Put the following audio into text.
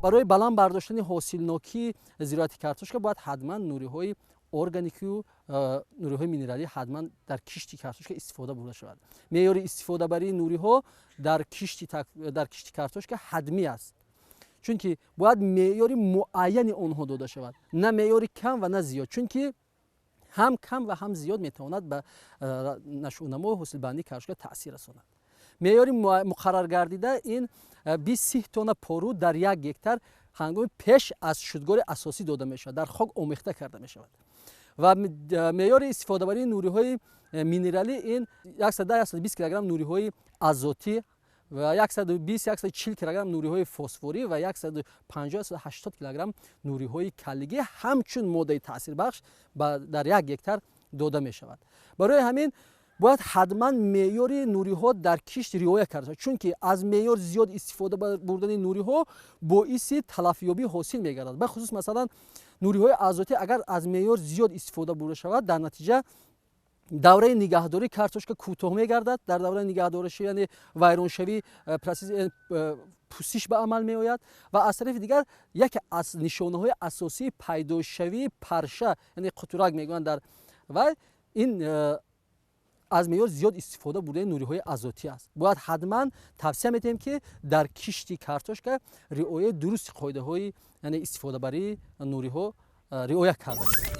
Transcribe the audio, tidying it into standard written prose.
Барои баланд бардоштани ҳосилнокии зироати картошка бояд ҳатман нуриҳои органикию нуриҳои минералӣ ҳатман дар кишти картошка истифода бурда шавад. Меъёри истифодабарии нуриҳо дар кишти картошка ҳатмӣ аст, чунки бояд меъёри муайяни онҳо дода шавад, на меъёри кам ва на зиёд, чунки ҳам кам ва ҳам зиёд метавонад ба нашъунамо, ҳосилбандии картошка таъсир расонад. Меъёри муқаррар гардида ин 20-30 тонна пору дар 1 гектар ҳангоми пеш аз шудгори асосӣ дода мешавад, дар хок омехта карда мешавад. Ва меъёри истифодабарии нуриҳои минералӣ ин 110-120 килограмм нуриҳои азотӣ ва 120-140 килограмм нуриҳои фосфорӣ ва 150-180 килограмм нуриҳои калигӣ ҳамчун моддаи таъсирбахш дар 1 гектар дода мешавад. Барои ҳамин бояд ҳатман меъёри нуриҳо дар кишт риоя карда шавад, чунки аз меъёр зиёд истифода бурдани нуриҳо боиси талафёбӣ ҳосил мегардад. Бахусус, масалан, нуриҳои азотӣ агар аз меъёр зиёд истифода бурда шавад, дар натиҷа давраи нигаҳдории картошка кӯтоҳ мегардад. Дар давраи нигаҳдоришӣ, яъне вайроншавӣ, процесси пусиш ба амал меояд. Ва аз тарафи дигар, яке аз нишонаҳои асосии пайдошавии парша, яъне қутурак мегӯянд дар вай, ин аз меъёр зиёд истифода бурдани нуриҳои азотӣ аст. Бояд ҳатман, тавсия медиҳем, ки дар кишти картошка риояи дурусти қоидаҳои, яъне истифодабарии нуриҳо, риоя карда шавад.